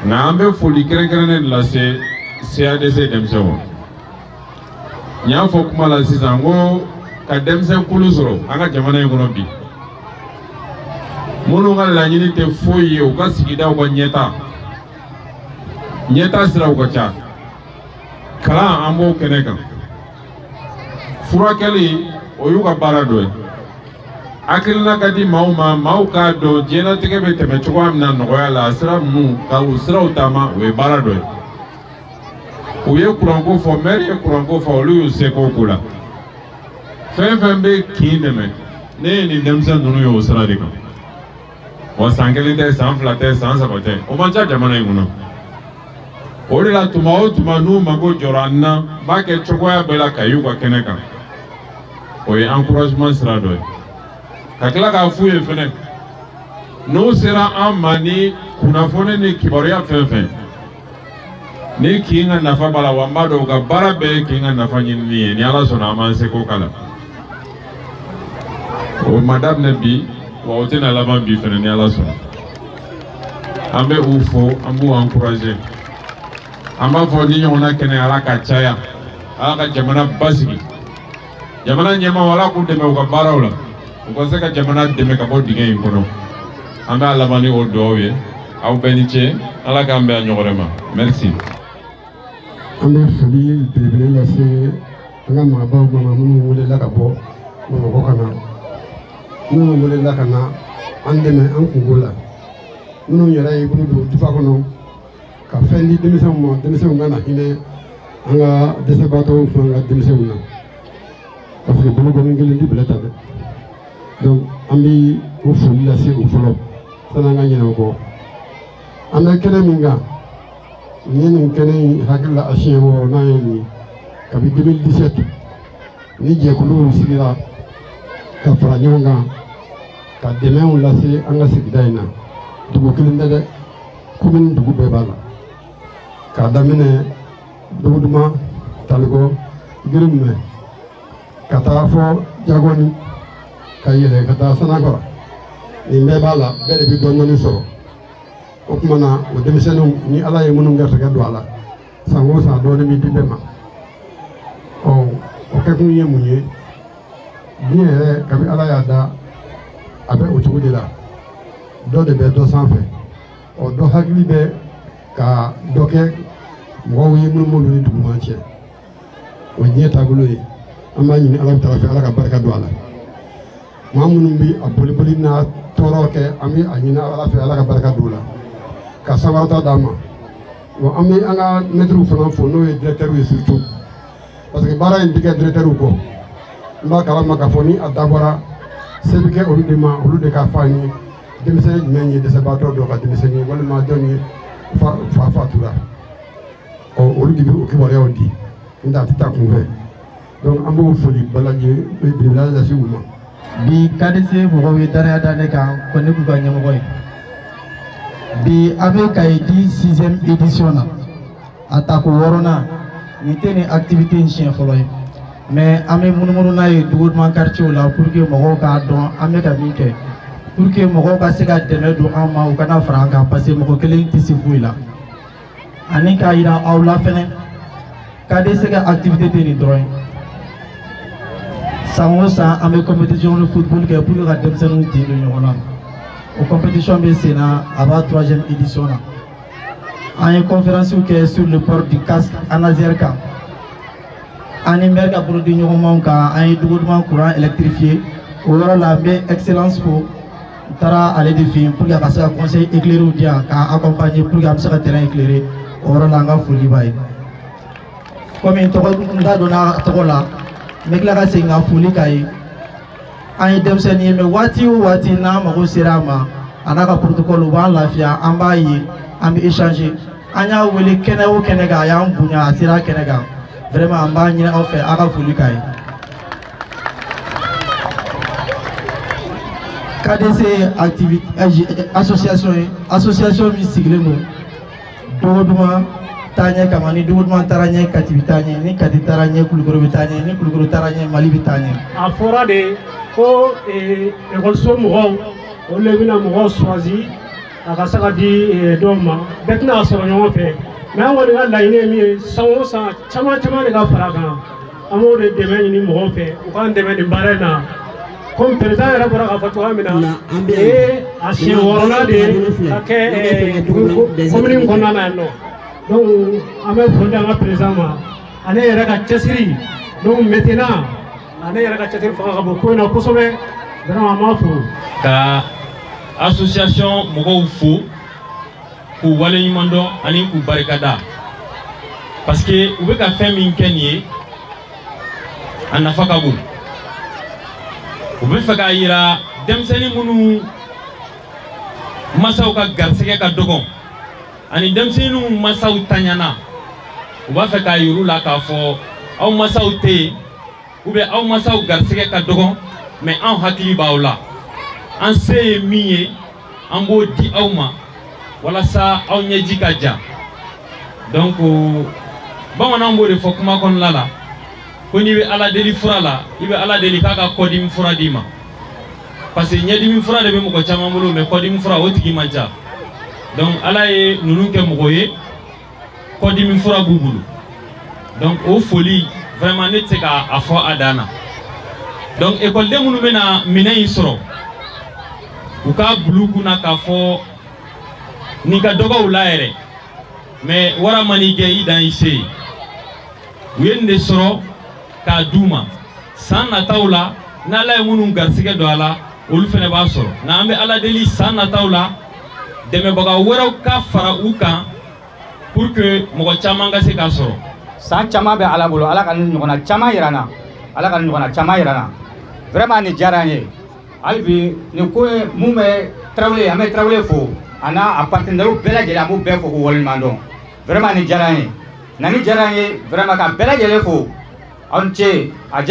Nka an bɛ foli kɛrɛnkɛrɛnnen lase CADC denmisɛnw ma. N y'a fɔ kuma la sisan ko ka denmisɛn kulu sɔrɔ an ka jamana in kɔnɔ bi, minnu ka laɲini tɛ foyi ye u ka sigidaw ka ɲɛta, ɲɛta siraw ka ca. Kalan an b'o kɛnɛ kan, furakɛli o y'u ka baara dɔ ye. Hakilina ka di maaw ma, maaw k'a dɔn diɲɛlatigɛ bɛ tɛmɛ cogoya min na nɔgɔya la, sira ninnu ka u siraw taama, o ye baara dɔ ye. U ye kuranko fɔ, mɛri ye kuranko fɔ, olu y'u seko k'o la. Fɛn fɛn bɛ kin dɛmɛ, ne ye nin denmisɛn ninnu ye o sira de kan. Wa san kelen tɛ, san fila tɛ, san saba tɛ, o man ca jamana in kɔnɔ. O de la tuma o tuma n'u mago jɔra an na, n b'a kɛ cogoya bɛɛ la ka y'u ka kɛnɛ kan. O ye encouragement sira dɔ ye. Ka tila k'a f'u ye fɛnɛ, n'u sera an ma ni kunnafoni ni kibaruya fɛn fɛn ni kin ka nafa b'a la, wa n b'a dɔn u ka baara bɛɛ ye kin ka nafa ɲinini ye. Ni Ala sɔnna, an b'an seko k'a la. O ma daminɛ bi, wa o tɛna laban bi fɛnɛ, ni Ala sɔnna. An bɛ u fo, an b'u encourager. An b'a fɔ ni ɲɔgɔnna kɛnɛ, Ala ka caya, Ala ka jamana basigi. Jamana ɲɛmaaw, Ala k'u dɛmɛ u ka baaraw la, u ka se ka jamana dɛmɛ ka bɔ dingɛ in kɔnɔ. An b'a laban ni o dugawu ye. Aw bɛɛ ni ce, Ala k'an bɛn a ɲɔgɔn wɛrɛ ma. Merci. An bɛ foli belebele lase an ka maabaw ma, minnu welela ka bɔ Bamakɔ ka na, minnu welela ka na an dɛmɛ an kungo la, minnu yɛrɛ y'i bolo don jufa kɔnɔ ka fɛn di denmisɛnw ma, denmisɛnw ka na hinɛ an ka dɛsɛbaatɔw fana ka denmisɛnw na, parce que bolokɔni kelen ti bɛlɛ ta dɛ. Donc an bɛ o foli lase o fɔlɔ sani an ka ɲinɛ o kɔ. An bɛ kɛnɛ min kan nin ye, nin kɛnɛ in hakili la a siɲɛ wɔɔrɔnan ye nin ye kabi 2017 ni jɛkuluw sigira ka fara ɲɔgɔn kan ka dɛmɛw lase an ka sigida in na. Dugu kelen tɛ dɛ, commune dugu bɛɛ b'a la, k'a daminɛ Dogoduma, Talikɔ, Girimɛ, ka taa fɔ Jagɔni, ka yɛlɛ ka taa Sanakɔrɔ, nin bɛɛ b'a la, bɛɛ de bɛ dɔɔnin dɔɔnin sɔrɔ. O tuma na o denmisɛnninw, ni Ala ye minnu garisɛgɛ don a la, san o san dɔɔnin bɛ di bɛɛ ma. Ɔ o kɛkun ye mun ye? Diɲɛ yɛrɛ, kabi Ala y'a da, a bɛ o cogo de la, dɔ de bɛ dɔ sanfɛ. Ɔ dɔ hakili bɛ ka dɔ kɛ mɔgɔw ye minnu b'olu ni duguman cɛ. O ye diɲɛ taabolo ye. An b'a ɲini Ala ta fɛ, Ala ka barika don a la. Maa minnu bɛ a boli boli n'a tɔɔrɔ kɛ, an bɛ a ɲini Ala fɛ, Ala ka barika don o la, ka sabarata d'an ma. Wa an bɛ an ka mɛtiriw fana fo, n'o ye directeur ye surtout, parce que baara in tɛ kɛ directeur kɔ. N b'a kalama k'a fɔ ni a dabɔra, se bɛ kɛ olu de ma, olu de k'a fɔ an ye denmisɛnnin jumɛn ye dɛsɛbaatɔ dɔ ka denmisɛnnin ye, walima jɔn ye fa fa fatura. Ɔ olu de bɛ o kibaruyaw di, n tɛ a tɛ taa kunfɛ. Donc an b'o foli balajɛ belebele lase u ma. Bi KDC mɔgɔw ye danaya da ne kan ko ne k'u ka ɲɛmɔgɔ ye. Bi an bɛ Kayi 6e édition na, a tako wɔɔrɔnan. Nin tɛ nin activité in siɲɛ fɔlɔ ye, mais an bɛ munumunu n'a ye Dogoduma quartier la pour que mɔgɔw k'a dɔn an bɛ ka min kɛ, pour que mɔgɔw ka se ka dɛmɛ don an ma, u kana fara an kan, parce que mɔgɔ kelen tɛ se foyi la. Ani k'a yira aw la fɛnɛ, KDC ka activité tɛ nin dɔrɔn ye. San o san an bɛ compétition de football kɛ pour que ka denmisɛnninw tin don ɲɔgɔn na. O compétition bɛ sen na, a b'a troisième édition na. An ye conférence kɛ sur le port du casque ANASER kan, an ni maire ka bolodi ɲɔgɔnmaw kan, an ye Dogoduma courant électrifié. O yɔrɔ la, n bɛ excellence fo, n taara ale de fɛ yen pour que a ka se ka conseil éclairé di yan k'an accompagner pour que an bɛ se ka terrain éclairé. O yɔrɔ la, an ka foli b'a ye. Komi tɔgɔ n da donna tɔgɔ la, n bɛ tila ka segin ka foli k'a ye. An ye denmisɛnnin ye, mais waati o waati n'an mago sera a ma, a n'a ka protocole, u b'an lafiya, an b'a ye, an bɛ échanger. An y'a wele kɛnɛ o kɛnɛ kan, a y'an bonya, a sera kɛnɛ kan. Vraiment, an b'a ɲini aw fɛ, aw ka foli k'a ye. KDC activité association ye association min sigilen don Dogoduma taaɲɛ kama. Ni Dogoduma taara ɲɛ, Kati bɛ taa ɲɛ. Ni Kati taara ɲɛ, Kulukoro bɛ taa ɲɛ. Ni Kulukoro taara ɲɛ, Mali bɛ taa ɲɛ. A fɔra de ko ekɔliso mɔgɔw, olu de bɛna mɔgɔw choisi. A ka se ka di dɔw ma, bɛɛ tɛna a sɔrɔ ɲɔgɔn fɛ, mais an kɔni ka laɲini ye min ye, san o san, caman caman de ka fara a kan. An b'o de dɛmɛ ɲini mɔgɔw fɛ, u k'an dɛmɛ nin baara in na. Komi président yɛrɛ bɔra k'a fɔ cogoya min na, nin ye a siɲɛ wɔɔrɔnan de ye ka kɛ dugu commune kɔnɔna na yan nɔ. Donc an bɛ foli di an ka président ma, ale yɛrɛ ka cɛsiri. Donc maintenant, ale yɛrɛ ka cɛsiri fanga ka bon ko in na kosɛbɛ. Vraiment, an b'a fo. Ka association mɔgɔw fo k'u waleɲuman dɔn ani k'u barikada, parce que u bɛ ka fɛn min kɛ nin ye, a nafa ka bon. U bɛ fɛ k'a yira denmisɛnnin minnu masaw ka garisɛgɛ ka dɔgɔn ani denmisɛnninw masaw taɲana, u b'a fɛ k'a yir'u la k'a fɔ aw masaw tɛ yen ou bien aw masaw garisɛgɛ ka dɔgɔn, mais anw hakili b'aw la. An se ye min ye, an b'o di aw ma walasa aw ɲɛji ka ja. Donc bamananw b'o de fɔ kuma kɔnɔna la ko n'i bɛ Ala deli fura la, i bɛ Ala deli k'a ka kɔdimi fura d'i ma, parce que ɲɛdimi fura de bɛ mɔgɔ caman bolo, mais kɔdimi fura, o tigi man ca. Donc Ala ye ninnu kɛ mɔgɔ ye, kɔdimi fura b'u bolo. Donc o foli, vraiment, ne tɛ se k'a fɔ a dan na. Donc ekɔliden minnu bɛna minɛn in sɔrɔ, u k'a bul'u kunna k'a fɔ nin ka dɔgɔ u la yɛrɛ, mais wara man'i kɛ, i dan i se ye. U ye nin de sɔrɔ k'a d'u ma. San nataw la, n'Ala ye minnu garisɛgɛ don a la, olu fana b'a sɔrɔ. Nka an bɛ Ala deli, san nataw la, dɛmɛbaga wɛrɛw ka fara u kan pour que mɔgɔ caman ka se k'a sɔrɔ. San caman bɛ Ala bolo, Ala ka nin ɲɔgɔnna caman yira n na, Ala ka nin ɲɔgɔnna caman yira n na. Vraiment, nin diyara an ye. Hali bi nin ko ye mun bɛ Tarawele, an bɛ Tarawele fo, a n'a a partenaires bɛɛ lajɛlen, an b'u bɛɛ fo k'u waleɲuman dɔn. Vraiment, nin diyara an ye, na nin diyara an ye vraiment, ka bɛɛ lajɛlen fo. Aw ni ce, a diyara.